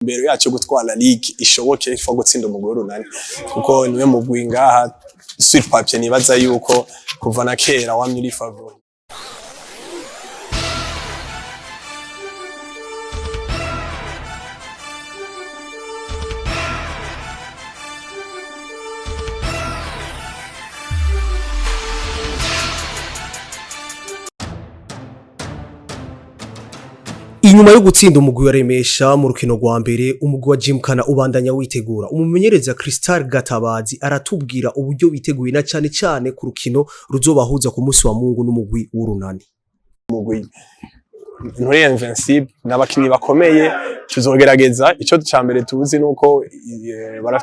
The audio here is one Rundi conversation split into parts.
Imbere yacu yo gutwara ligue ishoboke, il faut gutsinda umugwi w'Urunani, kuko niwe mugwi ngaha sur papier nibaza yuko kuva na kera wamye uri favori. Inyuma yo gutsinda umugwi wa Remesha mu rukino rwa mbere, umugwi wa Gymkhana ubandanya witegura. Umumenyereza Crystal Gatabazi aratubwira uburyo biteguye, na cane cane ku rukino ruzobahuza ku munsi wa Mungu n'umugwi w'Urunani. Umugwi nturi invincible, n'abakinyi bakomeye. Tuzogerageza. Ico ca mbere tuzi nuko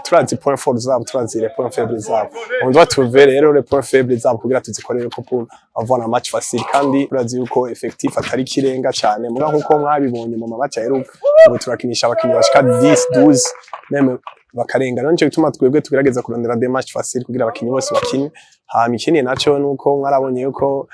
turazi point fort zabo, turazi les points faibles zabo. On doit trouver rero les points faibles zabo kugira tuzikorere ko pour avoir un match facile. Kandi turazi yuko effectif atari kirenga cane, muga nkuko mwabibonye mu match aheruka, ubu turakinisha abakinyi bashika 10, 12, même bakarenga. Rero nico gituma twebwe tugerageza kurondera des matchs faciles kugira abakinyi bose bakine. Hama ikindi naco nuko mwarabonye yuko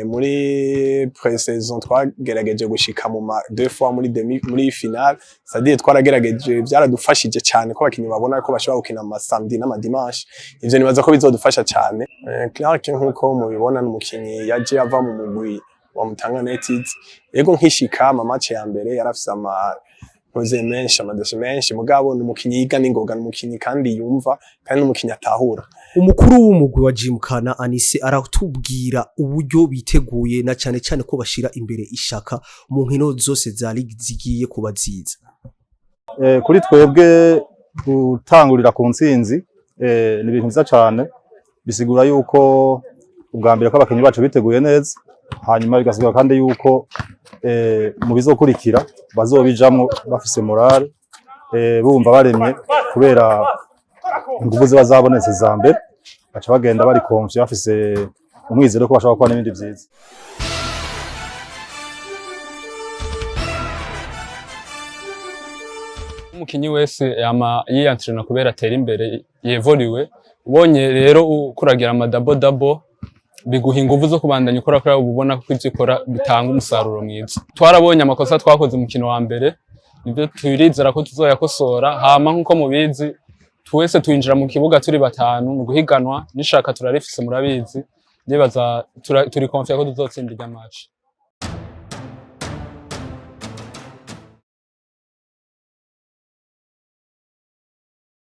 muri pré-saison twagerageje gushika mu ma deux fois muri demi, muri finale, c'est-à-dire twaragerageje. Byaradufashije cyane ko abakinyi babona ko bashobora gukina ama samedi n'ama dimanche. Ivyo nibaza ko bizodufasha cyane. Clark, nkuko mubibona, n'umukinyi yaje ava mu mugwi wa Mutanga United. Yego, nkishika ama match ya mbere yarafise ama ntuze menshi, amadoshe menshi, mugabo ni umukinyi yiga n'ingoga, ni umukinyi kandi yumva, kandi n'umukinyi atahura. Umukuru w'umugwi wa Gymkhana Anise aratubwira uburyo biteguye, na cane cane ko bashira imbere ishaka mu nkino zose za ligue zigiye kuba ziza. Kuri twebwe, gutangurira ku ntsinzi ni ibintu vyiza cane. Bisigura yuko ubwa mbere ko abakinyi bacu biteguye neza, hanyuma bigasigura kandi yuko mu bizokurikira bazobijamwo bafise morale, bumva baremye, kubera inguvu ziba zabonetse za mbere, baca bagenda bari confiant, bafise umwizero ko bashobora gukora n'ibindi vyiza. Umukinyi wese yama yiyantrena kubera atera imbere, yevoliwe. Ubonye rero ukuragira ama double double, biguha inguvu zo kubandanya ukora, kubera uba ubona ko ivyo ukora bitanga umusaruro mwiza. Twarabonye amakosa twakoze mu mukino wa mbere, nivyo turizera ko tuzoyakosora. Hama nkuko mubizi, twese twinjira mu kibuga turi batanu mu guhiganwa, n'ishaka turarifise, murabizi. Ndibaza turi confiant ko tuzotsinda irya match.